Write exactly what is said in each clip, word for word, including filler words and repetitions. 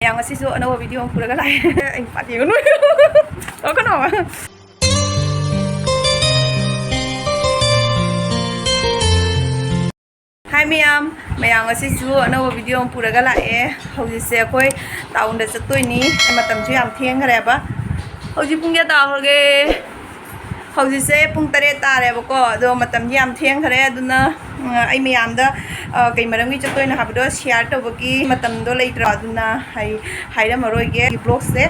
ꯃꯌꯥꯝ, ꯉꯁꯤꯁꯨ ꯑꯅꯧꯕ ꯚꯤꯗꯤꯑꯣ ꯑꯃ ꯄꯨꯔꯒ ꯂꯥꯛꯑꯦ꯫ ꯑꯩ ꯄꯥꯠ ꯌꯦꯡꯒꯅꯨ꯫ ꯇꯧꯔꯛꯀꯅꯣ꯫ ꯍꯥꯏ ꯃꯌꯥꯝ, ꯃꯌꯥꯝ ꯉꯁꯤꯁꯨ ꯑꯅꯧꯕ ꯚꯤꯗꯤꯑꯣ ꯑꯃ ꯄꯨꯔꯒ ꯂꯥꯛꯑꯦ꯫ ꯍꯧꯖꯤꯛꯁꯦ ꯑꯩꯈꯣꯏ ꯇꯥꯎꯟꯗ ꯆꯠꯇꯣꯏꯅꯤ꯫ ꯃꯇꯝꯁꯨ ꯌꯥꯝ ꯊꯦꯡꯈ꯭ꯔꯦꯕ꯫ ꯍꯧꯖꯤꯛ ꯄꯨꯡ ꯀꯌꯥ ꯇꯥꯈ꯭ꯔꯒꯦ? ꯍꯧꯖꯤꯛꯁꯦ ꯄꯨꯡ ꯇꯔꯦꯠ ꯇꯥꯔꯦꯕꯀꯣ꯫ ꯑꯗꯣ ꯃꯇꯝꯗꯤ ꯌꯥꯝ ꯊꯦꯡꯈ꯭ꯔꯦ꯫ ꯑꯗꯨꯅ, ꯎꯝ, ꯑꯩ ꯃꯌꯥꯝꯗ, ꯑ, ꯀꯩ ꯃꯔꯝꯒꯤ ꯆꯠꯇꯣꯏꯅꯣ ꯍꯥꯏꯕꯗꯣ ꯁꯤꯌꯥꯔ ꯇꯧꯕꯒꯤ ꯃꯇꯝꯗꯣ ꯂꯩꯇ꯭ꯔꯣ꯫ ꯑꯗꯨꯅ ꯑꯩ ꯍꯥꯏꯔꯝꯃꯔꯣꯏꯒꯦ꯫ ꯕ꯭ꯂꯣꯒꯁꯦ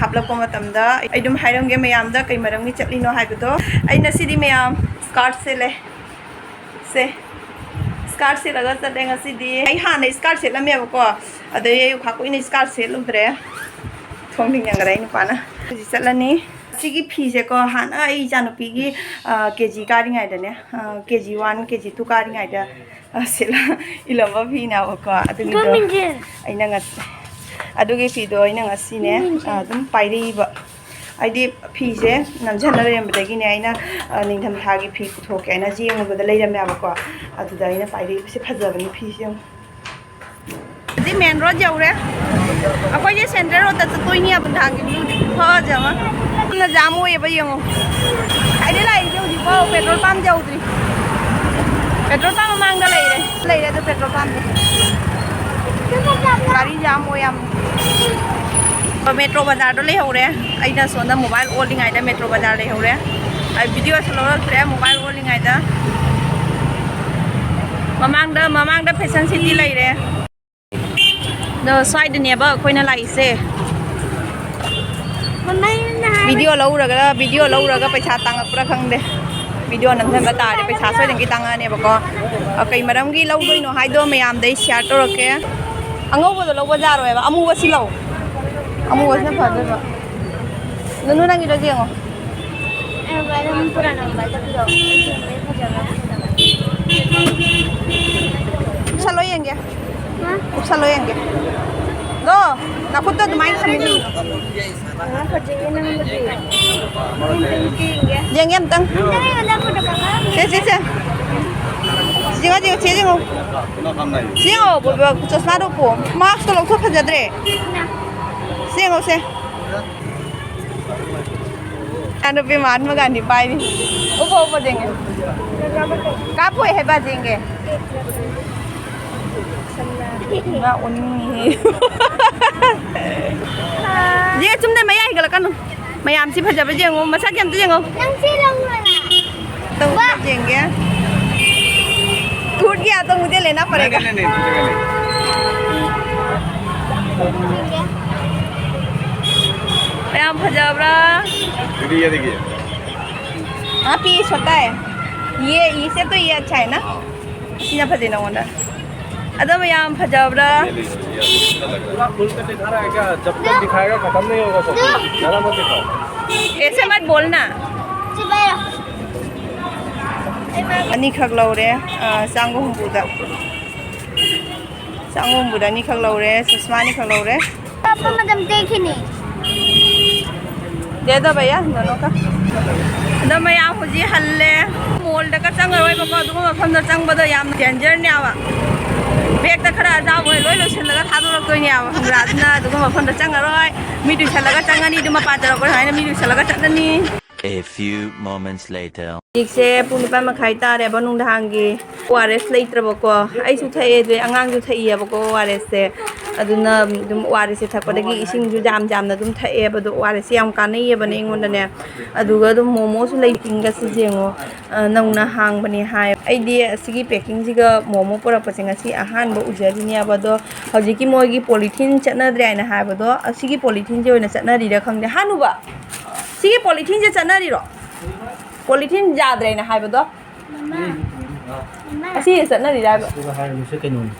ꯍꯥꯞꯂꯛꯄ ꯃꯇꯝꯗ ꯑꯩ ꯑꯗꯨꯝ ꯍꯥꯏꯔꯝꯒꯦ ꯃꯌꯥꯝꯗ ꯀꯩ ꯃꯔꯝꯒꯤ ꯆꯠꯂꯤꯅꯣ ꯍꯥꯏꯕꯗꯣ꯫ ꯑꯩ ꯉꯁꯤꯗꯤ ꯃꯌꯥꯝ ꯁ꯭ꯀꯥꯔꯠ ꯁꯦꯠꯂꯦ꯫ ꯁꯦ, ꯁ꯭ꯀꯥꯔꯠ ꯁꯦꯠꯂꯒ ꯆꯠꯂꯦ ꯉꯁꯤꯗꯤ꯫ ꯑꯩ ꯍꯥꯟꯅ ꯁ꯭ꯀꯥꯔꯠ ꯁꯦꯠꯂꯝꯃꯦꯕꯀꯣ, ꯑꯗꯩ ꯑꯩ ꯈꯥꯛ ꯀꯨꯏꯅ ꯁ꯭ꯀꯥꯔꯠ ꯁꯦꯠꯂꯨꯗ꯭ꯔꯦ꯫ ꯊꯣꯡ ꯊꯤꯡꯖꯤꯟꯈꯔꯦ ꯑꯩ ꯅꯨꯄꯥꯅ꯫ ꯍꯧꯖꯤꯛ ꯆꯠꯂꯅꯤ꯫ ꯁꯤꯒꯤ ꯐꯤꯁꯦꯀꯣ, ꯍꯥꯟꯅ ꯑꯩ ꯏꯆꯥꯅꯨꯄꯤꯒꯤ, ꯑ, ꯀꯦ ꯖꯤ ꯀꯥꯔꯤꯉꯩꯗꯅꯦ, ꯑ, ꯀꯦ ꯖꯤ ꯋꯥꯟ, ꯀꯦ ꯖꯤ ꯇꯨ ꯀꯥꯔꯤꯉꯩꯗ, ꯑ, ꯁꯦꯠꯂ-, ꯏꯜꯂꯝꯕ ꯐꯤꯅꯦꯕꯀꯣ꯫ ꯑꯗꯨꯒꯤꯗꯣ ꯒꯣꯔꯃꯦꯟꯁꯦ꯫ ꯑꯩꯅ ꯉꯁꯤ, ꯑꯗꯨꯒꯤ ꯐꯤꯗꯣ ꯑꯩꯅ ꯉꯁꯤꯅꯦ, ꯒꯣꯔꯃꯦꯟꯁꯦ꯫ ꯑ, ꯑꯗꯨꯝ ꯄꯥꯏꯔꯛꯏꯕ꯫ ꯍꯥꯏꯗꯤ ꯐꯤꯁꯦ ꯅꯝꯁꯤꯟꯅ ꯂꯩꯔꯝꯕꯗꯒꯤꯅꯦ, ꯑꯩꯅ, ꯑ, ꯅꯤꯡꯊꯝꯊꯥꯒꯤ ꯐꯤ ꯄꯨꯊꯣꯛꯀꯦ ꯍꯥꯏꯅ ꯌꯦꯡꯉꯨꯕꯗ ꯂꯩꯔꯝꯃꯦꯕꯀꯣ꯫ ꯑꯗꯨꯗ ꯑꯩꯅ ꯄꯥꯏꯔꯛꯏꯕꯁꯦ ꯐꯖꯕꯅꯤ ꯐꯤꯁꯦ ꯌꯦꯡꯉꯨ꯫ ꯁꯤ ꯃꯦꯟ ꯔꯣꯗ ꯌꯧꯔꯦ꯫ ꯑꯩꯈꯣꯏꯁꯦ ꯁꯦꯟꯇ꯭ꯔꯦꯜ ꯔꯣꯗꯇ ꯆꯠꯇꯣꯏꯅꯦ꯫ ꯑꯕꯨꯟꯊꯥꯒꯤ ꯚ꯭ꯌꯨꯗꯤ ꯈꯨꯐꯖ ꯑꯃ꯫ ꯌꯥꯝꯅ ꯖꯥꯝ ꯑꯣꯏꯌꯦꯕ ꯌꯦꯡꯉꯣ꯫ ꯍꯥꯏꯗꯤ ꯂꯥꯛꯏꯁꯦ ꯍꯧꯖꯤꯛꯐꯥꯎ ꯄꯦꯇ꯭ꯔꯣꯜ ꯄꯝ ꯌꯧꯗ꯭ꯔꯤ꯫ ꯄꯦꯇ꯭ꯔꯣꯜ ꯄꯝ ꯃꯃꯥꯡꯗ ꯂꯩꯔꯦ꯫ ꯂꯩꯔꯦ ꯑꯗꯨ ꯄꯦꯇ꯭ꯔꯣꯜ ꯄꯝꯗꯣ꯫ ꯒꯥꯔꯤ ꯖꯥꯝ ꯑꯣꯏ ꯌꯥꯝ꯫ ꯃꯦꯇ꯭ꯔꯣ ꯕꯖꯥꯔꯗꯣ ꯂꯩꯍꯧꯔꯦ꯫ ꯑꯩꯅ ꯁꯣꯝꯗ ꯃꯣꯕꯥꯏꯜ ꯑꯣꯜꯂꯤꯉꯩꯗ ꯃꯦꯇ꯭ꯔꯣ ꯕꯖꯥꯔ ꯂꯩꯍꯧꯔꯦ꯫ ꯑꯩ ꯚꯤꯗꯤꯑꯣꯁꯨ ꯂꯧꯔꯛꯇ꯭ꯔꯦ ꯃꯣꯕꯥꯏꯜ ꯑꯣꯜꯂꯤꯉꯩꯗ꯫ ꯃꯃꯥꯡꯗ, ꯃꯃꯥꯡꯗ ꯐꯦꯁꯟ ꯁꯤꯇꯤ ꯂꯩꯔꯦ꯫ ꯑꯗꯣ ꯁ꯭ꯋꯥꯏꯗꯅꯦꯕ ꯑꯩꯈꯣꯏꯅ ꯂꯥꯛꯏꯁꯦ꯫ ꯃꯃꯥꯏꯅ ꯍꯥꯏꯕ ꯚꯤꯗꯤꯑꯣ ꯂꯧꯔꯒ, ꯚꯤꯗꯤꯑꯣ ꯂꯧꯔꯒ ꯄꯩꯁꯥ ꯇꯥꯡꯉꯛꯄ꯭ꯔꯥ ꯈꯪꯗꯦ꯫ ꯚꯤꯗꯤꯑꯣ ꯅꯝꯁꯤꯟꯕ ꯇꯥꯔꯦ, ꯄꯩꯁꯥ ꯁꯣꯏꯗꯅꯒꯤ ꯇꯥꯡꯉꯛꯑꯅꯦꯕꯀꯣ꯫ ꯑ, ꯀꯩ ꯃꯔꯝꯒꯤ ꯂꯧꯗꯣꯏꯅꯣ ꯍꯥꯏꯗꯣ ꯃꯌꯥꯝꯗ ꯑꯩ ꯁꯤꯌꯥꯔ ꯇꯧꯔꯛꯀꯦ꯫ ꯑꯉꯧꯕꯗꯣ ꯂꯧꯕ ꯌꯥꯔꯣꯏꯕ, ꯑꯃꯨꯕꯁꯤ ꯂꯧ꯫ ꯑꯃꯨꯕꯁꯤꯅ ꯐꯗꯣꯏꯕ꯫ ꯅꯨꯅꯨ, ꯅꯪꯒꯤꯗꯣ ꯌꯦꯡꯉꯣ꯫ ꯑꯩ ꯃꯣꯕꯥꯏꯜ ꯑꯃ ꯄꯨꯔꯥ ꯅꯝꯕꯔꯗ ꯄꯤꯔꯛꯑꯣ꯫ ꯑꯩ ꯌꯦꯡꯕ ꯐꯖꯕ꯭ꯔꯥ ꯐꯖꯕ꯭ꯔꯥ꯫ ꯎꯞꯁꯜꯂꯣ ꯌꯦꯡꯒꯦ꯫ ꯍꯥ? ꯎꯞꯁꯜꯂꯣ ꯌꯦꯡꯒꯦ꯫ ꯗꯣ, ꯅꯈꯨꯠꯇꯣ ꯑꯗꯨꯃꯥꯏꯅ ꯊꯝꯃꯤꯅꯦ꯫ ꯑ, ꯐꯖꯩꯌꯦ ꯅꯪꯕꯨꯗꯤ꯫ ꯌꯦꯡꯒꯦ ꯑꯝꯇꯪ꯫ ꯁꯦ, ꯁꯦ, ꯁꯦ꯫ ꯌꯦꯡꯉꯣ, ꯌꯦꯡꯉꯣ, ꯆꯦ ꯌꯦꯡꯉꯣ꯫ ꯁꯤ ꯌꯦꯡꯉꯣ, ꯕꯣꯕꯤ, ꯆꯁꯃꯥꯗꯣ ꯎꯞꯄꯣ꯫ ꯃꯥꯛꯁꯇꯣ ꯂꯧꯊꯣꯛ ꯐꯖꯗ꯭ꯔꯦ꯫ ꯁꯤ ꯌꯦꯡꯉꯣ, ꯁꯦ꯫ ꯏꯆꯥꯅꯨꯄꯤ ꯃꯍꯥꯠꯃ ꯒꯥꯟꯙꯤ ꯄꯥꯏꯔꯤ꯫ ꯎꯞꯄꯣ, ꯎꯞꯄꯣ, ꯌꯦꯡꯒꯦ꯫ ꯀꯥꯞꯄꯣꯏ ꯍꯥꯏꯕ, ꯌꯦꯡꯒꯦ꯫ ꯏꯃꯥ, ꯑꯣꯅꯤꯡꯉꯤꯍꯦ꯫ ꯌꯦ, ꯆꯨꯝꯅ ꯃꯌꯥ ꯍꯤꯒꯠꯂꯛꯀꯅꯨ꯫ ꯃꯌꯥꯝꯁꯤ ꯐꯖꯕ ꯌꯦꯡꯉꯣ, ꯃꯁꯛ ꯑꯝꯇ ꯌꯦꯡꯉꯣ꯫ ꯅꯪ ꯁꯤ ꯂꯧꯔꯣꯅ꯫ ꯑꯇꯧꯕ ꯌꯦꯡꯒꯦ꯫ ꯈꯨꯠꯀꯤ ꯑꯇꯧꯕꯗꯤ ꯂꯩꯅ ꯐꯔꯦꯒ꯫ नहीं, नहीं, नहीं, नहीं, नहीं। ꯌꯦꯡꯒꯦ꯫ ꯌꯥꯝ ꯐꯖꯕ꯭ꯔꯥ? दीदी, ये देखिए। हाँ, पीस होता है। ये, इसे तो ये अच्छा है ना? हाँ। ꯁꯤꯅ ꯐꯖꯩ ꯅꯉꯣꯟꯗ꯫ ꯑꯗꯣ ꯃꯌꯥꯝ ꯐꯖꯕ꯭ꯔꯥ? ये लीजिए, ये अच्छा लग रहा है। पूरा खोल के दिखा रहा है क्या? जब तक दिखाएगा, खत्म नहीं होगा सब। ज़्यादा मत दिखाओ। ऐसे मत बोलना। ꯑꯅꯤꯈꯛ ꯂꯧꯔꯦ, ꯑ, ꯆꯥꯝꯃꯒ ꯍꯨꯝꯐꯨꯗ꯫ ꯆꯥꯝꯃꯒ ꯍꯨꯝꯐꯨꯗ ꯑꯅꯤꯈꯛ ꯂꯧꯔꯦ, ꯆꯁꯃꯥ ꯑꯅꯤꯈꯛ ꯂꯧꯔꯦ꯫ पापा मतलब देखे नहीं। दे दो भैया, दोनों का। ꯑꯗꯣ ꯃꯌꯥꯝ ꯍꯧꯖꯤꯛ ꯍꯜꯂꯦ꯫ ꯃꯣꯜꯗꯒ ꯆꯪꯉꯔꯣꯏꯕꯀꯣ, ꯑꯗꯨꯒꯨꯝꯕ ꯃꯐꯝꯗ ꯆꯪꯕꯗꯣ ꯌꯥꯝ ꯗꯦꯟꯖꯔꯅꯦꯕ꯫ ꯕꯦꯒꯇ ꯈꯔ ꯑꯆꯥꯄꯣꯠ ꯂꯣꯏ ꯂꯣꯏꯁꯤꯜꯂꯒ ꯊꯥꯗꯣꯔꯛꯇꯣꯏꯅꯦꯕ, ꯈꯪꯕ꯭ꯔꯥ? ꯑꯗꯨꯅ ꯑꯗꯨꯒꯨꯝꯕ ꯃꯐꯝꯗ ꯆꯪꯉꯔꯣꯏ꯫ ꯃꯤ ꯇꯨꯏꯁꯜꯂꯒ ꯆꯪꯉꯅꯤ, ꯑꯗꯨ ꯃꯄꯥꯟ ꯆꯠꯂꯛꯄ ꯁꯨꯃꯥꯏꯅ ꯃꯤ ꯇꯨꯏꯁꯜꯂꯒ ꯆꯠꯂꯅꯤ꯫ A few moments later. ꯍꯧꯖꯤꯛꯁꯦ ꯄꯨꯡ ꯅꯤꯄꯥꯟ ꯃꯈꯥꯏ ꯇꯥꯔꯦꯕ ꯅꯨꯡꯗꯥꯡꯒꯤ꯫ ꯑꯣ ꯑꯥꯔ ꯑꯦꯁ ꯂꯩꯇ꯭ꯔꯕꯀꯣ, ꯑꯩꯁꯨ ꯊꯛꯑꯦ, ꯑꯗꯨꯗꯩ ꯑꯉꯥꯡꯁꯨ ꯊꯛꯏꯌꯦꯕꯀꯣ ꯑꯣ ꯑꯥꯔ ꯑꯦꯁꯁꯦ꯫ ꯑꯗꯨꯅ ꯑꯗꯨꯝ ꯑꯣ ꯑꯥꯔ ꯑꯦꯁꯁꯦ ꯊꯛꯄꯗꯒꯤ ꯏꯁꯤꯡꯁꯨ ꯌꯥꯝ ꯌꯥꯝꯅ ꯑꯗꯨꯝ ꯊꯛꯑꯦꯕ꯫ ꯑꯗꯣ ꯑꯣ ꯑꯥꯔ ꯑꯦꯁꯁꯦ ꯌꯥꯝ ꯀꯥꯟꯅꯩꯌꯦꯕꯅꯦ ꯑꯩꯉꯣꯟꯗꯅꯦ꯫ ꯑꯗꯨꯒ ꯑꯗꯨꯝ ꯃꯣꯃꯣꯁꯨ ꯂꯩ, ꯄꯦꯛꯀꯤꯡꯒꯁꯤ ꯌꯦꯡꯉꯣ, ꯑ, ꯅꯧꯅ ꯍꯥꯡꯕꯅꯦ ꯍꯥꯏ꯫ ꯑꯩꯗꯤ ꯑꯁꯤꯒꯤ ꯄꯦꯛꯀꯤꯡꯁꯤꯒ ꯃꯣꯃꯣ ꯄꯨꯔꯛꯄꯁꯦ ꯉꯁꯤ ꯑꯍꯥꯟꯕ ꯎꯖꯔꯤꯅꯦꯕ꯫ ꯑꯗꯣ ꯍꯧꯖꯤꯛꯀꯤ ꯃꯣꯏꯒꯤ ꯄꯣꯂꯤꯊꯤꯟ ꯆꯠꯅꯗ꯭ꯔꯦ ꯍꯥꯏꯅ ꯍꯥꯏꯕꯗꯣ, ꯑꯁꯤꯒꯤ ꯄꯣꯂꯤꯊꯤꯟꯁꯦ ꯑꯣꯏꯅ ꯆꯠꯅꯔꯤꯔꯥ ꯈꯪꯗꯦ꯫ ꯍꯥꯅꯨꯕ, ꯁꯤꯒꯤ ꯄꯣꯂꯤꯊꯤꯟꯁꯦ ꯆꯠꯅꯔꯤꯔꯣ? ꯄꯣꯂꯤꯊꯤꯟ ꯌꯥꯗ꯭ꯔꯦꯅ ꯍꯥꯏꯕꯗꯣ? ꯑꯁꯤ ꯆꯠꯅꯔꯤꯔꯥ ꯍꯥꯏꯕ? ꯑꯗꯨꯒ ꯍꯥꯏꯔꯤꯕꯁꯦ ꯀꯩꯅꯣꯅꯤ,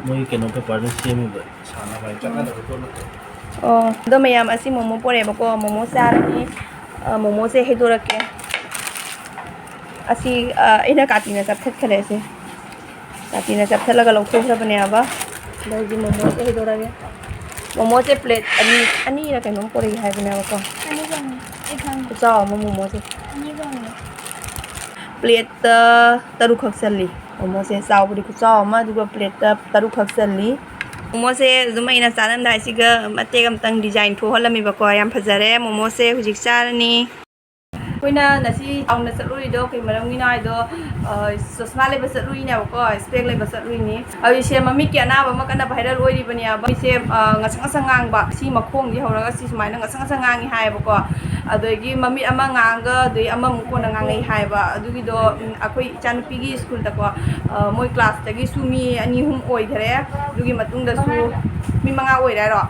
ꯃꯣꯏ ꯀꯩꯅꯣ ꯄꯦꯄꯔꯗ ꯁꯦꯝꯃꯤꯕ ꯁꯥꯟꯅꯕ ꯍꯥꯏ, ꯆꯠꯅꯗꯕ ꯄꯣꯠ ꯅꯠꯇꯦ꯫ ꯑꯣ, ꯑꯗꯣ ꯃꯌꯥꯝ ꯑꯁꯤ ꯃꯣꯃꯣ ꯄꯣꯔꯛꯑꯦꯕꯀꯣ, ꯃꯣꯃꯣ ꯆꯥꯔꯅꯤ꯫ ꯑ, ꯃꯣꯃꯣꯁꯦ ꯍꯩꯗꯣꯔꯛꯀꯦ꯫ ꯑꯁꯤ, ꯑ, ꯑꯩꯅ ꯀꯥꯇꯤꯅ ꯆꯞꯊꯠꯈ꯭ꯔꯦ ꯑꯁꯤ꯫ ꯀꯥꯇꯤꯅ ꯆꯞꯊꯠꯂꯒ ꯂꯧꯊꯣꯛꯈ꯭ꯔꯕꯅꯦꯕ꯫ ꯑꯗꯣ ꯍꯧꯖꯤꯛ ꯃꯣꯃꯣꯁꯦ ꯍꯩꯗꯣꯔꯛꯑꯒꯦ꯫ ꯃꯣꯃꯣꯁꯦ ꯄ꯭ꯂꯦꯠ ꯑꯅꯤ, ꯑꯅꯤꯔ ꯀꯩꯅꯣꯝ ꯄꯣꯔꯛꯏ ꯍꯥꯏꯕꯅꯦꯕꯀꯣ꯫ ꯑꯅꯤ ꯐꯪꯉꯤ꯫ ꯑꯩ ꯈꯪꯉꯦ꯫ ꯈꯨꯆꯥꯎ ꯑꯃ ꯃꯣꯃꯣꯁꯦ꯫ ꯑꯅꯤ ꯐꯪꯉꯤ꯫ ꯄ꯭ꯂꯦꯠꯇ ꯇꯔꯨꯛꯈꯛ ꯆꯜꯂꯤ꯫ ꯃꯣꯃꯣꯁꯦ ꯆꯥꯎꯕꯗꯤ ꯈꯨꯆꯥꯎ ꯑꯃ, ꯑꯗꯨꯒ ꯄ꯭ꯂꯦꯠꯇ ꯇꯔꯨꯛꯈꯛ ꯆꯜꯂꯤ꯫ ꯃꯣꯃꯣꯁꯦ ꯑꯗꯨꯝ ꯑꯩꯅ ꯆꯥꯔꯝꯗꯥꯏꯁꯤꯒ ꯃꯇꯦꯛ ꯑꯃꯇꯪ ꯗꯤꯖꯥꯏꯟ ꯊꯣꯛꯍꯜꯂꯝꯃꯤꯕꯀꯣ꯫ ꯌꯥꯝ ꯐꯖꯔꯦ꯫ ꯃꯣꯃꯣꯁꯦ ꯍꯧꯖꯤꯛ ꯆꯥꯔꯅꯤ꯫ ꯑꯩꯈꯣꯏꯅ ꯉꯁꯤ ꯆꯥꯎꯅ ꯆꯠꯂꯨꯔꯤꯗꯣ ꯀꯩ ꯃꯔꯝꯒꯤꯅꯣ ꯍꯥꯏꯗꯣ, ꯑ, ꯆꯁꯃꯥ ꯂꯩꯕ ꯆꯠꯂꯨꯏꯅꯦꯕꯀꯣ, ꯏꯁꯄꯦꯛ ꯂꯩꯕ ꯆꯠꯂꯨꯏꯅꯤ꯫ ꯍꯧꯖꯤꯛꯁꯦ ꯃꯃꯤꯠꯀꯤ ꯑꯅꯥꯕ ꯑꯃ ꯀꯟꯅ ꯚꯥꯏꯔꯦꯜ ꯑꯣꯏꯔꯤꯕꯅꯦꯕ꯫ ꯃꯃꯤꯠꯁꯦ, ꯑ, ꯉꯁꯪ ꯉꯁꯪ ꯉꯥꯡꯕ, ꯁꯤ ꯃꯈꯣꯡꯁꯦ ꯍꯧꯔꯒ ꯁꯤ ꯁꯨꯃꯥꯏꯅ ꯉꯁꯪ ꯉꯁꯪ ꯉꯥꯡꯉꯤ ꯍꯥꯏꯌꯦꯕꯀꯣ꯫ ꯑꯗꯒꯤ ꯃꯃꯤꯠ ꯑꯃ ꯉꯥꯡꯉꯒ ꯑꯗꯩ ꯑꯃꯃꯨꯛ ꯀꯣꯟꯅ ꯉꯥꯡꯉꯛꯏ ꯍꯥꯏꯌꯦꯕ꯫ ꯑꯗꯨꯒꯤꯗꯣ, ꯎꯝ, ꯑꯩꯈꯣꯏ ꯏꯆꯥꯅꯨꯄꯤꯒꯤ ꯁ꯭ꯀꯨꯜꯗꯀꯣ, ꯑ, ꯃꯣꯏ ꯀ꯭ꯂꯥꯁꯇꯒꯤꯁꯨ ꯃꯤ ꯑꯅꯤ ꯑꯍꯨꯝ ꯑꯣꯏꯈꯔꯦ꯫ ꯑꯗꯨꯒꯤ ꯃꯇꯨꯡꯗꯁꯨ ꯃꯤ ꯃꯉꯥ ꯑꯣꯏꯔꯦ ꯍꯥꯏꯔꯣ?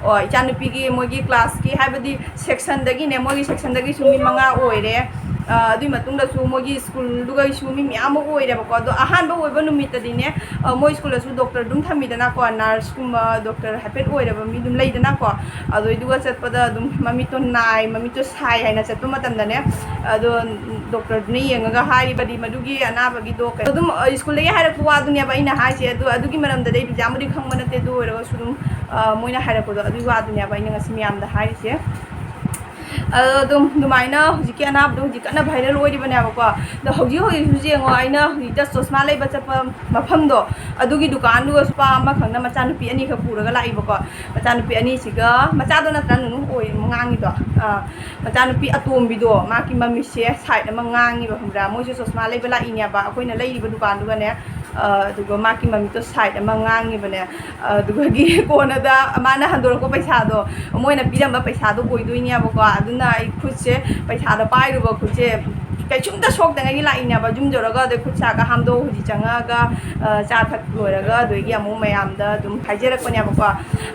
ꯑꯣ, ꯏꯆꯥꯅꯨꯄꯤꯒꯤ ꯃꯣꯏꯒꯤ ꯀ꯭ꯂꯥꯁꯀꯤ ꯍꯥꯏꯕꯗꯤ ꯁꯦꯛꯁꯟꯗꯒꯤꯅꯦ, ꯃꯣꯏꯒꯤ ꯁꯦꯛꯁꯟꯗꯒꯤꯁꯨ ꯃꯤ ꯃꯉꯥ ꯑꯣꯏꯔꯦ꯫ ꯑ, ꯑꯗꯨꯒꯤ ꯃꯇꯨꯡꯗꯁꯨ ꯃꯣꯏꯒꯤ ꯁ꯭ꯀꯨꯜꯗꯨꯒꯩꯁꯨ ꯃꯤ ꯃꯌꯥꯝ ꯑꯃ ꯑꯣꯏꯔꯦꯕꯀꯣ꯫ ꯑꯗꯣ ꯑꯍꯥꯟꯕ ꯑꯣꯏꯕ ꯅꯨꯃꯤꯠꯇꯗꯤꯅꯦ, ꯑ, ꯃꯣꯏ ꯁ꯭ꯀꯨꯜꯗꯁꯨ ꯗꯣꯛꯇꯔ ꯑꯗꯨꯝ ꯊꯝꯃꯤꯗꯅꯀꯣ, ꯅꯔꯁꯀꯨꯝꯕ, ꯗꯣꯛꯇꯔ ꯍꯥꯏꯐꯦꯠ ꯑꯣꯏꯔꯕ ꯃꯤ ꯑꯗꯨꯝ ꯂꯩꯗꯅꯀꯣ꯫ ꯑꯗꯨꯏꯗꯨꯒ ꯆꯠꯄꯗ ꯑꯗꯨꯝ ꯃꯃꯤꯠꯇꯣ ꯅꯥꯏ, ꯃꯃꯤꯠꯇꯣ ꯁꯥꯏ ꯍꯥꯏꯅ ꯆꯠꯄ ꯃꯇꯝꯗꯅꯦ, ꯑꯗꯣ ꯗꯣꯛꯇꯔꯗꯨꯅ ꯌꯦꯡꯉꯒ ꯍꯥꯏꯔꯤꯕꯗꯤ ꯃꯗꯨꯒꯤ ꯑꯅꯥꯕꯒꯤꯗꯣ ꯀꯩ-, ꯑꯗꯨꯝ, ꯑ, ꯁ꯭ꯀꯨꯜꯗꯒꯤ ꯍꯥꯏꯔꯛꯄ ꯋꯥꯗꯨꯅꯦꯕ ꯑꯩꯅ ꯍꯥꯏꯁꯦ꯫ ꯑꯗꯨ, ꯑꯗꯨꯒꯤ ꯃꯔꯝꯗꯗꯤ ꯑꯩ ꯌꯥꯝꯕꯨꯗꯤ ꯈꯪꯕ ꯅꯠꯇꯦ, ꯑꯗꯨ ꯑꯣꯏꯔꯒꯁꯨ ꯑꯗꯨꯝ, ꯑ, ꯃꯣꯏꯅ ꯍꯥꯏꯔꯛꯄꯗꯣ ꯑꯗꯨꯒꯤ ꯋꯥꯗꯨꯅꯦꯕ ꯑꯩꯅ ꯉꯁꯤ ꯃꯌꯥꯝꯗ ꯍꯥꯏꯔꯤꯁꯦ꯫ ꯑꯗꯣ ꯑꯗꯨꯝ ꯑꯗꯨꯃꯥꯏꯅ ꯍꯧꯖꯤꯛꯀꯤ ꯑꯅꯥꯕꯗꯣ ꯍꯧꯖꯤꯛ ꯀꯟꯅ ꯚꯥꯏꯔꯦꯜ ꯑꯣꯏꯔꯤꯕꯅꯦꯕꯀꯣ꯫ ꯑꯗꯣ ꯍꯧꯖꯤꯛ ꯍꯧꯖꯤꯛꯁꯨ ꯌꯦꯡꯉꯣ, ꯑꯩꯅ ꯍꯧꯖꯤꯛꯇ ꯆꯣꯁꯃꯥ ꯂꯩꯕ ꯆꯠꯄ ꯃꯐꯝꯗꯣ, ꯑꯗꯨꯒꯤ ꯗꯨꯀꯥꯟꯗꯨꯒ ꯅꯨꯄꯥ ꯑꯃꯈꯛꯅ ꯃꯆꯥꯅꯨꯄꯤ ꯑꯅꯤꯈꯛ ꯄꯨꯔꯒ ꯂꯥꯛꯏꯕꯀꯣ꯫ ꯃꯆꯥꯅꯨꯄꯤ ꯑꯅꯤꯁꯤꯒ, ꯃꯆꯥꯗꯣ ꯅꯠꯇ꯭ꯔꯥ ꯅꯨꯅꯨ ꯑꯣꯏ ꯉꯥꯡꯉꯤꯗꯣ? ꯑꯥ, ꯃꯆꯥꯅꯨꯄꯤ ꯑꯇꯣꯝꯕꯤꯗꯣ, ꯃꯥꯒꯤ ꯃꯃꯤꯠꯁꯦ ꯁꯥꯏꯠ ꯑꯃ ꯉꯥꯡꯉꯤꯕ, ꯈꯪꯕ꯭ꯔꯥ? ꯃꯣꯏꯁꯨ ꯆꯣꯁꯃꯥ ꯂꯩꯕ ꯂꯥꯛꯏꯅꯦꯕ, ꯑꯩꯈꯣꯏꯅ ꯂꯩꯔꯤꯕ ꯗꯨꯀꯥꯟꯗꯨꯒꯅꯦ꯫ ꯑ, ꯑꯗꯨꯒ ꯃꯥꯒꯤ ꯃꯃꯤꯠꯇꯣ ꯁꯥꯏꯠ ꯑꯃ ꯉꯥꯡꯉꯤꯕꯅꯦ꯫ ꯑꯗꯨꯒꯤ ꯀꯣꯟꯅꯗ ꯃꯥꯅ ꯍꯟꯗꯣꯔꯛꯄ ꯄꯩꯁꯥꯗꯣ, ꯃꯣꯏꯅ ꯄꯤꯔꯝꯕ ꯄꯩꯁꯥꯗꯣ ꯑꯣꯏꯗꯣꯏꯅꯦꯕꯀꯣ꯫ ꯑꯗꯨꯅ ꯑꯩ ꯈꯨꯠꯁꯦ, ꯄꯩꯁꯥꯗꯣ ꯄꯥꯏꯔꯨꯕ ꯈꯨꯠꯁꯦ ꯀꯩꯁꯨꯝꯇ ꯁꯣꯛꯇꯉꯩꯒꯤ ꯂꯥꯛꯏꯅꯦꯕ꯫ ꯌꯨꯝ ꯌꯧꯔꯒ ꯑꯗꯩ ꯈꯨꯠ ꯁꯥꯒ ꯍꯥꯝꯗꯣꯛ, ꯍꯧꯖꯤꯛ ꯆꯪꯉꯛꯑꯒ, ꯑ, ꯆꯥ ꯊꯛ ꯂꯣꯏꯔꯒ ꯑꯗꯒꯤ ꯑꯃꯨꯛ ꯃꯌꯥꯝꯗ ꯑꯗꯨꯝ ꯍꯥꯏꯖꯔꯛꯄꯅꯦꯕꯀꯣ꯫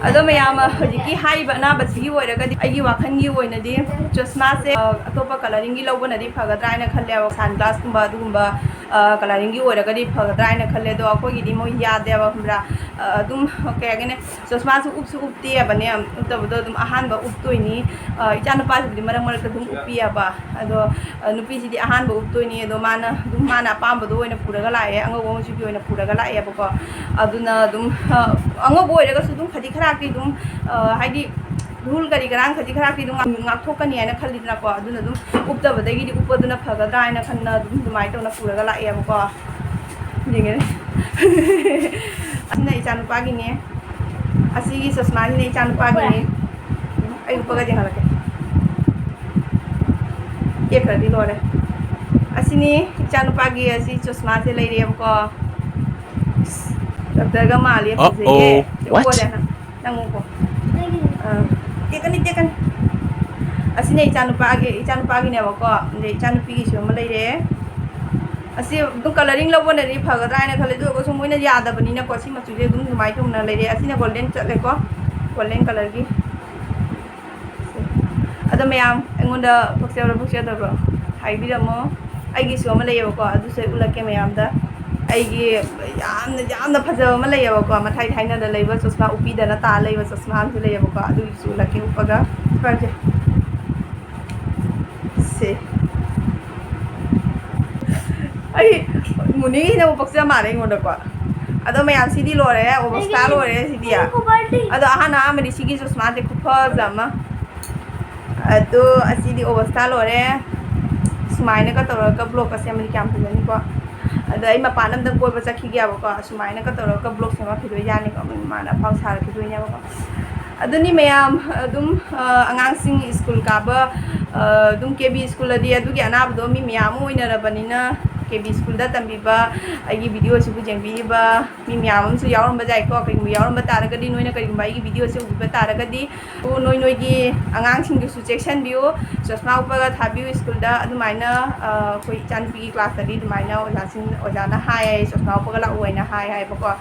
ꯑꯗꯣ ꯃꯌꯥꯝ, ꯑ, ꯍꯧꯖꯤꯛꯀꯤ ꯍꯥꯏꯔꯤꯕ ꯑꯅꯥꯕꯁꯤꯒꯤ ꯑꯣꯏꯔꯒꯗꯤ ꯑꯩꯒꯤ ꯋꯥꯈꯜꯒꯤ ꯑꯣꯏꯅꯗꯤ ꯆꯁꯃꯥꯁꯦ, ꯑ, ꯑꯇꯣꯞꯄ ꯀꯂꯔꯤꯡꯒꯤ ꯂꯧꯕꯅꯗꯤ ꯐꯒꯗ꯭ꯔꯥ ꯍꯥꯏꯅ ꯈꯜꯂꯦꯕ, ꯁꯟ ꯒ꯭ꯂꯥꯁꯀꯨꯝꯕ ꯑꯗꯨꯒꯨꯝꯕ, ꯑ, ꯀꯂꯔꯤꯡꯒꯤ ꯑꯣꯏꯔꯒꯗꯤ ꯐꯒꯗ꯭ꯔꯥ ꯍꯥꯏꯅ ꯈꯜꯂꯦ꯫ ꯑꯗꯣ ꯑꯩꯈꯣꯏꯒꯤꯗꯤ ꯃꯣꯏ ꯌꯥꯗꯦꯕ, ꯈꯪꯕ꯭ꯔꯥ? ꯑ, ꯑꯗꯨꯝ ꯀꯩ ꯍꯥꯏꯒꯅꯤ, ꯆꯁꯃꯥꯁꯨ ꯎꯞꯁꯨ ꯎꯞꯇꯦꯕꯅꯦ꯫ ꯎꯞꯇꯕꯗꯣ ꯑꯗꯨꯝ ꯑꯍꯥꯟꯕ ꯎꯞꯇꯣꯏꯅꯤ꯫ ꯑ, ꯏꯆꯥ ꯅꯨꯄꯥꯁꯤꯕꯨꯗꯤ ꯃꯔꯛ ꯃꯔꯛꯇ ꯑꯗꯨꯝ ꯎꯞꯄꯤꯑꯕ꯫ ꯑꯗꯣ, ꯑ, ꯅꯨꯄꯤꯁꯤꯗꯤ ꯑꯍꯥꯟꯕ ꯎꯞꯇꯣꯏꯅꯤ꯫ ꯑꯗꯣ ꯃꯥꯅ ꯑꯗꯨꯝ, ꯃꯥꯅ ꯑꯄꯥꯝꯕꯗꯣ ꯑꯣꯏꯅ ꯄꯨꯔꯒ ꯂꯥꯛꯑꯦ, ꯑꯉꯧꯕ ꯃꯆꯨꯒꯤ ꯑꯣꯏꯅ ꯄꯨꯔꯒ ꯂꯥꯛꯑꯦꯕꯀꯣ꯫ ꯑꯗꯨꯅ ꯑꯗꯨꯝ, ꯑ, ꯑꯉꯧꯕ ꯑꯣꯏꯔꯒꯁꯨ ꯑꯗꯨꯝ ꯈꯖꯤꯛ ꯈꯔꯥꯛꯇꯤ ꯑꯗꯨꯝ, ꯑ, ꯍꯥꯏꯗꯤ ꯙꯨꯜ ꯀꯔꯤ ꯀꯔꯥꯡ ꯈꯖꯤꯛ ꯈꯔꯥꯛꯇꯤ ꯑꯗꯨꯝ ꯉꯥꯛ-, ꯉꯥꯛꯊꯣꯛꯀꯅꯤ ꯍꯥꯏꯅ ꯈꯜꯂꯤꯗꯅꯀꯣ꯫ ꯑꯗꯨꯅ ꯑꯗꯨꯝ ꯎꯞꯇꯕꯗꯒꯤꯗꯤ ꯎꯞꯄꯗꯨꯅ ꯐꯒꯗ꯭ꯔꯥ ꯍꯥꯏꯅ ꯈꯟꯅ ꯑꯗꯨꯝ ꯑꯗꯨꯃꯥꯏꯅ ꯇꯧꯅ ꯄꯨꯔꯒ ꯂꯥꯛꯑꯦꯕꯀꯣ꯫ ꯌꯦꯡꯒꯦꯅꯦ꯫ ꯑꯁꯤꯅ ꯏꯆꯥꯅꯨꯄꯥꯒꯤꯅꯦ꯫ ꯑꯁꯤꯒꯤ ꯆꯁꯃꯥꯁꯤꯅ ꯏꯆꯥꯅꯨꯄꯥꯒꯤꯅꯦ꯫ ꯑꯩ ꯎꯞꯄꯒ ꯌꯦꯡꯍꯜꯂꯛꯀꯦ꯫ ꯇꯦꯛꯈ꯭ꯔꯗꯤ ꯂꯣꯏꯔꯦ꯫ ꯑꯁꯤꯅꯤ ꯏꯆꯥꯅꯨꯄꯥꯒꯤ ꯑꯁꯤ ꯆꯁꯃꯥꯁꯦ ꯂꯩꯔꯦꯕꯀꯣ꯫ ꯗꯣꯛꯇꯔꯒ ꯃꯥꯜꯂꯤ, ꯐꯖꯩꯌꯦ꯫ Uh-oh. What? ꯎꯞꯄꯣꯅꯦ ꯅꯪ꯫ ꯅꯪ ꯎꯞꯄꯣ꯫ ꯑꯥ, ꯇꯦꯛꯀꯅꯤ, ꯇꯦꯛꯀꯅꯤ꯫ ꯑꯁꯤꯅ ꯏꯆꯥꯅꯨꯄꯥꯒꯤ, ꯏꯆꯥꯅꯨꯄꯥꯒꯤꯅꯦꯕꯀꯣ꯫ ꯑꯗꯩ ꯏꯆꯥꯅꯨꯄꯤꯒꯤꯁꯨ ꯑꯃ ꯂꯩꯔꯦ꯫ ꯑꯁꯤ ꯑꯗꯨꯝ coloring ꯂꯧꯕꯅꯗꯤ ꯐꯒꯗ꯭ꯔꯥ ꯍꯥꯏꯅ ꯈꯜꯂꯦ, ꯑꯗꯨ ꯑꯣꯏꯔꯒꯁꯨ ꯃꯣꯏꯅ ꯌꯥꯗꯕꯅꯤꯅꯀꯣ, ꯁꯤ ꯃꯆꯨꯁꯦ ꯑꯗꯨꯝ ꯑꯗꯨꯃꯥꯏꯅ ꯇꯧꯅ ꯂꯩꯔꯦ꯫ ꯑꯁꯤꯅ golden ꯆꯠꯂꯦꯀꯣ, golden colourꯒꯤ꯫ ꯑꯗꯣ ꯃꯌꯥꯝ ꯑꯩꯉꯣꯟꯗ ꯄꯛꯆꯕ꯭ꯔꯥ ꯄꯛꯆꯗꯕ꯭ꯔꯣ ꯍꯥꯏꯕꯤꯔꯝꯃꯣ꯫ ꯑꯩꯒꯤꯁꯨ ꯑꯃ ꯂꯩꯌꯦꯕꯀꯣ, ꯑꯗꯨꯁꯨ ꯑꯩ ꯎꯠꯂꯛꯀꯦ ꯃꯌꯥꯝꯗ꯫ ꯑꯩꯒꯤ ꯌꯥꯝꯅ, ꯌꯥꯝꯅ ꯐꯖꯕ ꯑꯃ ꯂꯩꯌꯦꯕꯀꯣ, ꯃꯊꯥꯏ ꯊꯥꯏꯅꯗ ꯂꯩꯕ ꯆꯁꯃꯥ ꯎꯞꯄꯤꯗꯅ ꯇꯥ ꯂꯩꯕ ꯆꯁꯃꯥ ꯑꯃꯁꯨ ꯂꯩꯌꯦꯕꯀꯣ, ꯑꯗꯨꯒꯤꯁꯨ ꯎꯠꯂꯛꯀꯦ ꯎꯞꯄꯒ꯫ ꯁꯦ꯫ ꯑꯩ ꯃꯨꯅꯤꯒꯤ ꯍꯦꯟꯅ ꯑꯃꯨꯛ ꯄꯛꯆ ꯃꯥꯜꯂꯦ ꯑꯩꯉꯣꯟꯗꯀꯣ꯫ ꯑꯗꯣ ꯃꯌꯥꯝ, ꯁꯤꯗꯤ ꯂꯣꯏꯔꯦ, ꯑꯣꯕꯁꯇꯥ ꯂꯣꯏꯔꯦ ꯁꯤꯗꯤ꯫ ꯑꯗꯣ ꯑꯍꯥꯟ ꯑꯍꯥꯟꯕꯗꯤ ꯁꯤꯒꯤ ꯆꯁꯃꯥꯁꯦ ꯈꯨꯐꯖ ꯑꯃ꯫ ꯑꯗꯣ ꯑꯁꯤꯗꯤ ꯑꯣꯕꯁꯇꯥ ꯂꯣꯏꯔꯦ꯫ ꯁꯨꯃꯥꯏꯅꯒ ꯇꯧꯔꯒ ꯕ꯭ꯂꯣꯛꯀ ꯁꯦꯝꯃꯗꯤ ꯀꯌꯥꯝ ꯐꯖꯅꯤꯀꯣ꯫ ꯑꯗ ꯑꯩ ꯃꯄꯥꯟ ꯑꯝꯗ ꯀꯣꯏꯕ ꯆꯠꯈꯤꯒꯦꯕꯀꯣ꯫ ꯁꯨꯃꯥꯏꯅꯒ ꯇꯧꯔꯒ ꯕ꯭ꯂꯣꯛ ꯁꯦꯝꯃꯛꯈꯤꯗꯣꯏꯖꯥꯠꯅꯤꯀꯣ, ꯃꯣꯏ ꯃꯃꯥꯅ ꯑꯐꯥꯎ ꯁꯥꯔꯛꯈꯤꯗꯣꯏꯅꯦꯕꯀꯣ꯫ ꯑꯗꯨꯅꯤ ꯃꯌꯥꯝ, ꯑꯗꯨꯝ, ꯑ, ꯑꯉꯥꯡꯁꯤꯡ ꯁ꯭ꯀꯨꯜ ꯀꯥꯕ, ꯑ, ꯑꯗꯨꯝ ꯀꯦ ꯕꯤ ꯁ꯭ꯀꯨꯜꯗꯗꯤ ꯑꯗꯨꯒꯤ ꯑꯅꯥꯕꯗꯣ ꯃꯤ ꯃꯌꯥꯝ ꯑꯃ ꯑꯣꯏꯅꯔꯕꯅꯤꯅ, ꯀꯦ ꯕꯤ ꯁ꯭ꯀꯨꯜꯗ ꯇꯝꯕꯤꯕ, ꯑꯩꯒꯤ ꯚꯤꯗꯤꯑꯣꯁꯤꯕꯨ ꯌꯦꯡꯕꯤꯔꯤꯕ ꯃꯤ ꯃꯌꯥꯝ ꯑꯃꯁꯨ ꯌꯥꯎꯔꯝꯕ ꯌꯥꯏꯀꯣ꯫ ꯀꯔꯤꯒꯨꯝꯕ ꯌꯥꯎꯔꯝꯕ ꯇꯥꯔꯒꯗꯤ, ꯅꯣꯏꯅ ꯀꯔꯤꯒꯨꯝꯕ ꯑꯩꯒꯤ ꯚꯤꯗꯤꯑꯣꯁꯦ ꯎꯕꯤꯕ ꯇꯥꯔꯒꯗꯤ, ꯑꯣ, ꯅꯣꯏ ꯅꯣꯏꯒꯤ ꯑꯉꯥꯡꯁꯤꯡꯗꯨꯁꯨ ꯆꯦꯛꯁꯤꯟꯕꯤꯌꯨ, ꯆꯁꯃꯥ ꯎꯞꯄꯒ ꯊꯥꯕꯤꯌꯨ ꯁ꯭ꯀꯨꯜꯗ꯫ ꯑꯗꯨꯃꯥꯏꯅ, ꯑ, ꯑꯩꯈꯣꯏ ꯏꯆꯥꯅꯨꯄꯤꯒꯤ ꯀ꯭ꯂꯥꯁꯇꯗꯤ ꯑꯗꯨꯃꯥꯏꯅ ꯑꯣꯖꯥꯁꯤꯡ, ꯑꯣꯖꯥꯅ ꯍꯥꯏ, ꯆꯁꯃꯥ ꯎꯞꯄꯒ ꯂꯥꯛꯎ ꯍꯥꯏꯅ ꯍꯥꯏ ꯍꯥꯏꯕꯀꯣ꯫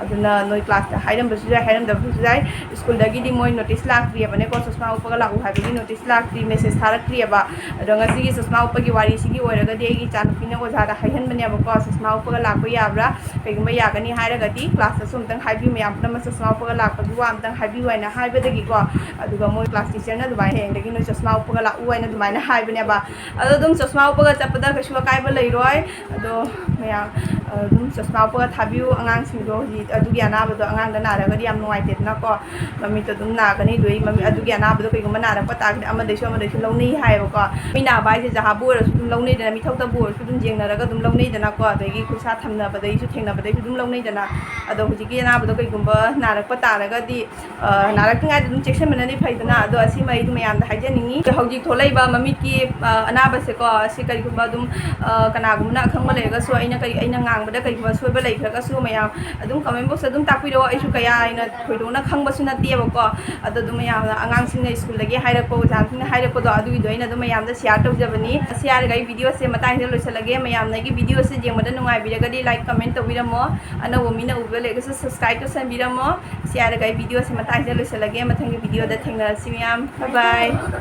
ꯑꯗꯨꯅ ꯅꯣꯏ ꯀ꯭ꯂꯥꯁꯇ ꯍꯥꯏꯔꯝꯕꯁꯨ ꯌꯥꯏ, ꯍꯥꯏꯔꯝꯗꯕꯁꯨ ꯌꯥꯏ꯫ ꯁ꯭ꯀꯨꯜꯗꯒꯤꯗꯤ ꯃꯣꯏ ꯅꯣꯇꯤꯁ ꯂꯥꯛꯇ꯭ꯔꯤꯑꯕꯅꯦꯀꯣ, ꯆꯁꯃꯥ ꯎꯞꯄꯒ ꯂꯥꯛꯎ ꯍꯥꯏꯕꯒꯤ ꯅꯣꯇꯤꯁ ꯂꯥꯛꯇ꯭ꯔꯤ, ꯃꯦꯁꯦꯖ ꯊꯥꯔꯛꯇ꯭ꯔꯤꯑꯕ꯫ ꯑꯗꯣ ꯉꯁꯤꯒꯤ ꯆꯁꯃꯥ ꯎꯞꯄꯒꯤ ꯋꯥꯔꯤꯁꯤꯒꯤ ꯑꯣꯏꯔꯒꯗꯤ ꯑꯩꯒꯤ ꯏꯆꯥꯅꯨꯄꯤꯅ ꯑꯣꯖꯥꯗ ꯍꯥꯏꯍꯟꯕꯅꯦꯕꯀꯣ, ꯆꯁꯃꯥ ꯎꯞꯄꯒ ꯂꯥꯛꯄ ꯌꯥꯕ꯭ꯔꯥ? ꯀꯩꯒꯨꯝꯕ ꯌꯥꯒꯅꯤ ꯍꯥꯏꯔꯒꯗꯤ ꯀ꯭ꯂꯥꯁꯇꯁꯨ ꯑꯝꯇꯪ ꯍꯥꯏꯕꯤꯌꯨ, ꯃꯌꯥꯝ ꯄꯨꯝꯅꯃꯛ ꯆꯁꯃꯥ ꯎꯞꯄꯒ ꯂꯥꯛꯄꯒꯤ ꯋꯥ ꯑꯝꯇꯪ ꯍꯥꯏꯕꯤꯌꯨ ꯍꯥꯏꯅ ꯍꯥꯏꯕꯗꯒꯤꯀꯣ, ꯑꯗꯨꯒ ꯃꯣꯏ ꯀ꯭ꯂꯥꯁ ꯇꯤꯆꯔꯅ ꯑꯗꯨꯃꯥꯏꯅ ꯍꯌꯦꯡꯗꯒꯤ ꯅꯣꯏ ꯆꯁꯃꯥ ꯎꯞꯄꯒ ꯂꯥꯛꯎ ꯍꯥꯏꯅ ꯑꯗꯨꯃꯥꯏꯅ ꯍꯥꯏꯕꯅꯦꯕ꯫ ꯑꯗꯣ ꯑꯗꯨꯝ ꯆꯁꯃꯥ ꯎꯞꯄꯒ ꯆꯠꯄꯗ ꯀꯩꯁꯨ ꯑꯀꯥꯏꯕ ꯂꯩꯔꯣꯏ꯫ ꯑꯗꯣ ꯃꯌꯥꯝ, ꯑꯗꯨꯝ ꯆꯁꯃꯥ ꯎꯞꯄꯒ ꯊꯥꯕꯤꯌꯨ꯫ ꯑꯉꯥꯡꯁꯤꯡꯗꯣ ꯍꯧꯖꯤꯛ ꯑꯗꯨꯒꯤ ꯑꯅꯥꯕꯗꯣ ꯑꯉꯥꯡꯗ ꯅꯥꯔꯒꯗꯤ ꯌꯥꯝ ꯅꯨꯡꯉꯥꯏꯇꯦꯗꯅꯀꯣ, ꯃꯃꯤꯠꯇꯣ ꯑꯗꯨꯝ ꯅꯥꯒꯅꯤ꯫ ꯑꯗꯨꯒꯤ ꯃꯃꯤ-, ꯑꯗꯨꯒꯤ ꯑꯅꯥꯕꯗꯣ ꯀꯩꯒꯨꯝꯕ ꯅꯥꯔꯛꯄ ꯇꯥꯔꯒꯗꯤ ꯑꯃꯗꯩꯁꯨ ꯑꯃꯗꯩꯁꯨ ꯂꯧꯅꯩ ꯍꯥꯏꯌꯦꯕꯀꯣ꯫ ꯃꯤ ꯅꯥꯕ ꯍꯥꯏꯁꯦ ꯖꯍꯥꯕꯨ ꯑꯣꯏꯔꯁꯨ ꯑꯗꯨꯝ ꯂꯧꯅꯩꯗꯅ, ꯃꯤꯊꯛꯇꯕꯨ ꯑꯣꯏꯔꯁꯨ ꯑꯗꯨꯝ ꯌꯦꯡꯅꯔꯒ ꯑꯗꯨꯝ ꯂꯧꯅꯩꯗꯅꯀꯣ, ꯑꯗꯒꯤ ꯈꯨꯠꯁꯥ ꯊꯝꯅꯕꯗꯩꯁꯨ ꯊꯦꯡꯅꯕꯗꯩꯁꯨ ꯑꯗꯨꯝ ꯂꯧꯅꯩꯗꯅ꯫ ꯑꯗꯣ ꯍꯧꯖꯤꯛꯀꯤ ꯑꯅꯥꯕꯗꯣ ꯀꯩꯒꯨꯝꯕ ꯅꯥꯔꯛꯄ ꯇꯥꯔꯒꯗꯤ, ꯑ, ꯅꯥꯔꯛꯇ꯭ꯔꯤꯉꯩꯗ ꯑꯗꯨꯝ ꯆꯦꯛꯁꯤꯟꯕꯅꯗꯤ ꯐꯩꯗꯅ꯫ ꯑꯗꯣ ꯑꯁꯤꯃ ꯑꯩ ꯃꯌꯥꯝꯗ ꯍꯥꯏꯖꯅꯤꯡꯉꯤ꯫ ꯍꯧꯖꯤꯛ ꯊꯣꯛꯂꯛꯏꯕ ꯃꯃꯤꯠꯀꯤ, ꯑ, ꯑꯅꯥꯕꯁꯦꯀꯣ, ꯑꯁꯤ ꯀꯔꯤꯒꯨꯝꯕ ꯑꯗꯨꯝ, ꯑ, ꯀꯅꯥꯒꯨꯝꯕꯅ ꯑꯈꯪꯕ ꯂꯩꯔꯒꯁꯨ ꯑꯩꯅ ꯀꯔꯤ, ꯑꯩꯅ ꯉꯥꯡꯕꯗ ꯀꯔꯤꯒꯨꯝꯕ ꯁꯣꯏꯕ ꯂꯩꯈ꯭ꯔꯒꯁꯨ ꯃꯌꯥꯝ ꯑꯗꯨꯝ comment box ꯑꯗꯨꯝ ꯇꯥꯛꯄꯤꯔꯛꯑꯣ꯫ ꯑꯩꯁꯨ ꯀꯌꯥ ꯍꯦꯟꯅ ꯊꯣꯏꯗꯣꯛꯅ ꯈꯪꯕꯁꯨ ꯅꯠꯇꯦꯕꯀꯣ꯫ ꯑꯗꯣ ꯑꯗꯨꯝ ꯃꯌꯥꯝꯅ, ꯑꯉꯥꯡꯁꯤꯡꯅ ꯁ꯭ꯀꯨꯜꯗꯒꯤ ꯍꯥꯏꯔꯛꯄ, ꯑꯣꯖꯥꯁꯤꯡꯅ ꯍꯥꯏꯔꯛꯄꯗꯣ, ꯑꯗꯨꯒꯤꯗꯣ ꯑꯩꯅ ꯑꯗꯨꯝ ꯃꯌꯥꯝꯗ share ꯇꯧꯖꯕꯅꯤ꯫ ꯑꯁꯤ ꯍꯥꯏꯔꯒ ꯑꯩ video ꯁꯦ ꯃꯇꯥꯡꯁꯤꯗ ꯂꯣꯏꯁꯤꯜꯂꯒꯦ꯫ ꯃꯌꯥꯝꯅ ꯑꯩꯒꯤ video ꯁꯦ ꯌꯦꯡꯕꯗ ꯅꯨꯡꯉꯥꯏꯕꯤꯔꯒꯗꯤ like, comment ꯇꯧꯕꯤꯔꯝꯃꯣ꯫ ꯑꯅꯧꯕ ꯃꯤꯅ ꯎꯕ ꯂꯩꯔꯒꯁꯨ subscribe ꯇꯧꯁꯟꯕꯤꯔꯝꯃꯣ꯫ ꯁꯤ ꯍꯥꯏꯔꯒ ꯑꯩ video ꯁꯦ ꯃꯇꯥꯡꯁꯤꯗ ꯂꯣꯏꯁꯤꯜꯂꯒꯦ꯫ ꯃꯊꯪꯒꯤ video ꯗ ꯊꯦꯡꯅꯔꯁꯤ ꯃꯌꯥꯝ꯫ Bye bye꯫